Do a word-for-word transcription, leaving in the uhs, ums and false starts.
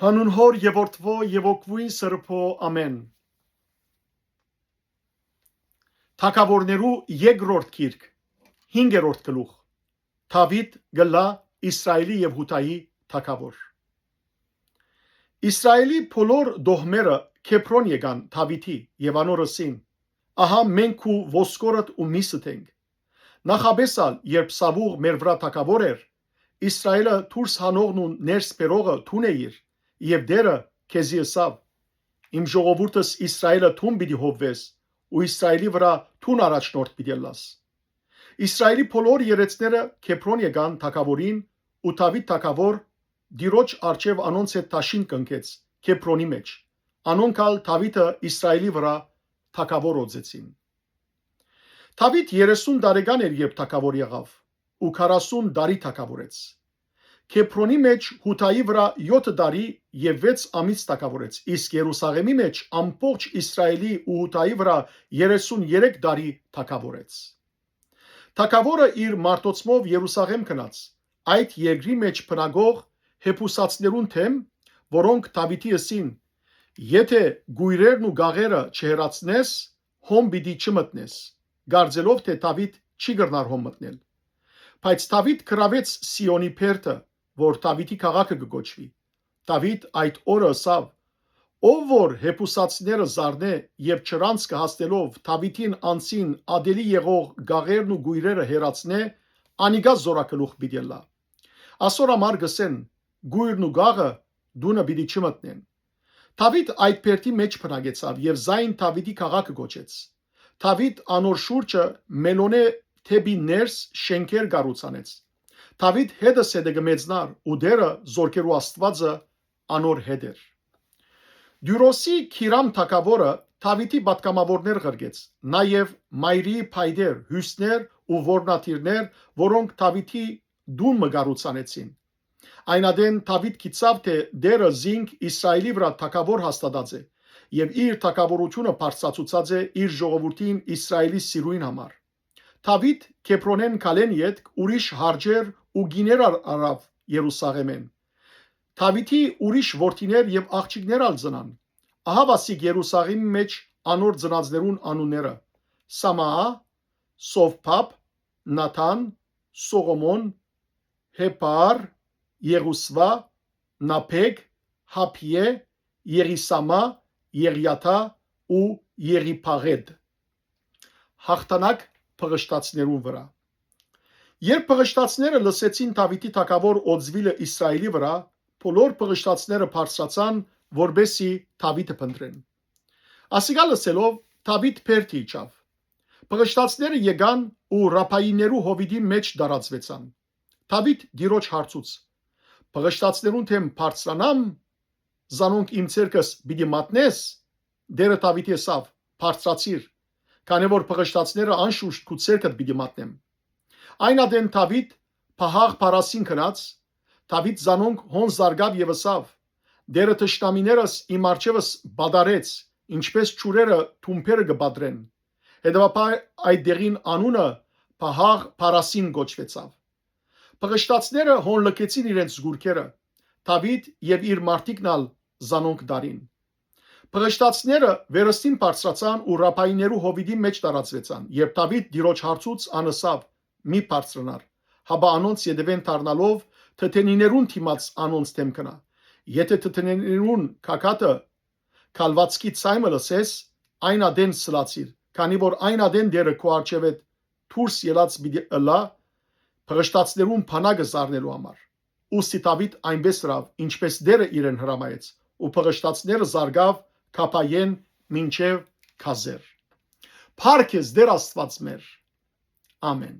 Անուն Հօր եւ Որդւոյ եւ Հոգւոյն Սրբոյ, ամէն։ Թագաւորներու երկրորդ գիրք, հինգերորդ գլուխ։ Դաւիթ կ'ըլլայ Իսրայէլի եւ Յուդայի թագաւոր։ Իսրայէլի բոլոր տոհմերը Քեբրոն եկան Դաւիթի եւ անոր ըսին. «Ահա մենք քու ոսկորդ ու միսդ ենք»։ Նախապէս ալ, երբ Սաւուղ մեր վրայ թագաւոր էր, Իսրայէլը դուրս հանողն ու ներս բերողը դուն էիր, եւ Տէրը քեզի ըսաւ. «Իմ ժողովուրդս Իսրայէլը դուն պիտի հովուես ու Իսրայէլի վրայ դուն առաջնորդ պիտի ըլլաս»։ Իսրայէլի բոլոր երեցները Քեբրոն եկան թագաւորին, ու Դաւիթ թագաւոր Տիրոջ առջեւ անոնց հետ դաշինք կնքեց Քեբրոնի մէջ։ Անոնք ալ Դաւիթը Իսրայէլի վրայ թագաւոր օծեցին։ Դաւիթ երեսուն տարեկան էր, երբ թագաւոր եղաւ, ու քառասուն տարի թագաւորեց։ Քեբրոնի մէջ Յուդայի վրայ եօթը տարի եւ վեց ամիս թագաւորեց, իսկ Երուսաղէմի մէջ ամբողջ Իսրայէլի ու Յուդայի վրայ երեսուն երեք տարի թագաւորեց։ Թագաւորը իր մարդոցմով Երուսաղէմ գնաց, այդ երկրի մէջ բնակող Հեբուսացիներուն դէմ, որոնք Դաւիթի ըսին. «Եթէ կոյրերն ու կաղերը չհեռացնես, հոն պիտի չմտնես», կարծելով թէ Դաւիթ չի կրնար հոն մտնել։ Բայց Դաւիթ գրաւեց Սիոնի բերդը, որ Դաւիթի քաղաքը կը կոչուի։ Դաւիթ այդ օրը ըսաւ. «Ով որ Հեբուսացիները զարնէ եւ չրանցքը հասնելով Դաւիթին անձին ատելի եղող կաղերն ու կոյրերը հեռացնէ, անիկա զօրագլուխ պիտի ըլլայ։ Ասոր համար կ'ըսեն. կոյրն ու կաղը տունը պիտի չմտնեն»։ Դաւիթ այդ բերդի մէջ բնակեցաւ եւ զայն Դաւիթի քաղաքը կոչեց։ Դաւիթ անոր շուրջը Մելոնէ դէպի ներս շէնքեր կառուցանեց։ Դաւիթ հետս հետը կը մեծնար ու Տէրը, զօրքերու Աստուածը, անոր հետ էր։ Տիւրոսի Քիրամ թագաւորը Դաւիթի պատգամաւորներ ղրկեց, նաեւ մայրիի փայտեր, հիւսներ ու որմնադիրներ, որոնք Դաւիթի տուն մը կառուցանեցին։ Այն ատեն Դաւիթ գիտցաւ թէ Տէրը զինք Իսրայէլի վրայ թագաւոր հաստատած է եւ իր թագաւորութիւնը բարձրացուցած է իր ժողովուրդին Իսրայէլի սիրոյին համար։ Դաւիթ Քեբրոնէն գալէն ետք ուրիշ հարճեր ու կիներ առ- առաւ Երուսաղէմէն։ Դաւիթի ուրիշ որդիներ եւ աղջիկներ ալ ծնան։ Ահա վասիկ Երուսաղէմի մէջ անոր ծնածներուն անունները. Սամաա, Սովփապ, Նաթան, Սողոմոն, Հեփար, Եղուսվա, Նափեկ, Հափիէ, Եղիսամա, Եղիաթա ու Եղիփաղետ։ Յաղթանակ փղշտացիներուն վրայ։ Երբ փղշտացիները լսեցին Դաւիթի թագաւոր օծուիլը Իսրայէլի վրայ, բոլոր փղշտացիները բարձրացան, որպէսզի Դաւիթը փնտռեն։ Ասիկա լսելով՝ Դաւիթ բերդը իջաւ։ Փղշտացիները եկան ու Ռափայիներու հովիտի մէջ տարածուեցան։ Դաւիթ Տիրոջ հարցուց. «Փղշտացիներուն դէմ բարձրանամ, զանոնք իմ ձեռքս պիտի մատնե՞ս»։ Տէրը Դաւիթի ըսաւ. «Բարձրացիր, քանի որ փղշտացիները անշուշտ քու ձեռքդ պիտի մատնեմ»։ Այն ատեն Դաւիթ Փահաղ Փարասին գնաց։ Դաւիթ զանոնք հոն զարկաւ եւ ըսաւ. «Տէրը թշնամիներս իմ առջեւս պատառեց, ինչպէս ջուրերը թումբերը կը պատռեն»։ Հետեւաբար այդ դեղին անունը Փահաղ Փարասին կոչուեցաւ։ Փղշտացիները հոն լքեցին իրենց զգուրքերը, Դաւիթ եւ իր մարդիկն ալ զանոնք տարին։ Փղշտացիները վերստին բարձրացան ու Ռափայիներու հովիտի մէջ տարածուեցան, երբ Դաւիթ Տիրոջ հարցուց, ան ըսաւ. «Մի բարձրանար»։ Հապա անոնց ետեւէն դառնալով, թթենիներուն դիմաց անոնց դէմ գնայ։ Եթէ թթենիներուն քաքաթը, քալուածքի ցայմը լսես, այն ատեն սլացիր, քանի որ այն ատեն Տէրը քու առջեւէդ դուրս ելած պիտի ըլլայ, փղշտացիներուն բանակը զարնելու համար։ Ուստի Դաւիթ այնպէս ըրաւ, ինչպէս Տէրը իրեն հրամայեց, ու փղշտացիները զարկաւ Քափայէն մինչեւ Գազեր։ Փառք ես, Տէր Աստուած մեր։ Ամէն։